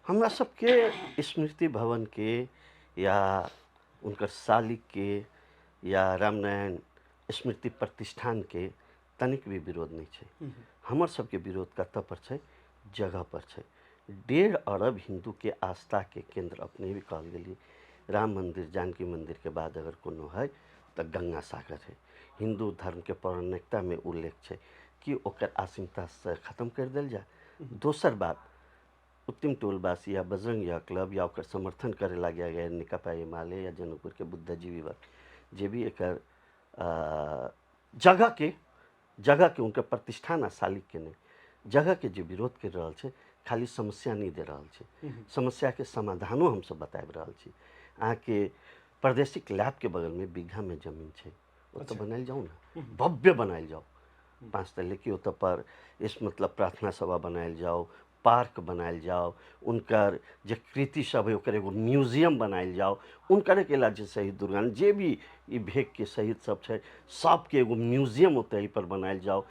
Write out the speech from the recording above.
हमरा सबके स्मृति भवनके या हुनकर शालिकके या रामनारायण स्मृति प्रतिष्ठानके तनिक भी विरोध नहि छै। हमर सबके विरोध कतऽ पर छै? जगह पर छै। 1.5 अरब हिन्दूके आस्थाके केन्द्र अपने भी कहल गेलियै, राम मन्दिर जानकी मन्दिरके बाद अगर कोनो है तऽ गंगा सागर है। हिन्दू धर्मके पौराणिकतामे उल्लेख छै कि ओकर आसीनतासँ खत्म करि देल जाय। दोसर बात, उत्तम टोलवासी या बजरंग या क्लब या ओकर समर्थन करे लागे गए नेकपा एमाले या जनकपुरके बुद्धजीवी वर्ग जे भी एकर जगहके उनकर प्रतिष्ठान आ शालिकके नहि, जगहके जे विरोध करि रहल छै, खाली समस्या नहि दे रहल छै, समस्याके समाधानो हमसब बताबि रहल छी। अहाँके प्रादेशिक लैबके बगलमे बीघामे जमीन छै, ओतऽ बनायल जाउ ने, भव्य बनायल जाउ, 5 तल्ले की ओतऽ पर इस मतलब प्रार्थना सभा बनायल जाउ, पार्क बनायल जाउ, उनकर जे कृति सब है ओकर एगो म्यूजियम बनायल जाउ, उनकर अकेला जे शहीद दुर्गा जे भी ई भेगके शहीद सब छै सबके एगो म्यूजियम ओतऽ पर बनायल जाउ।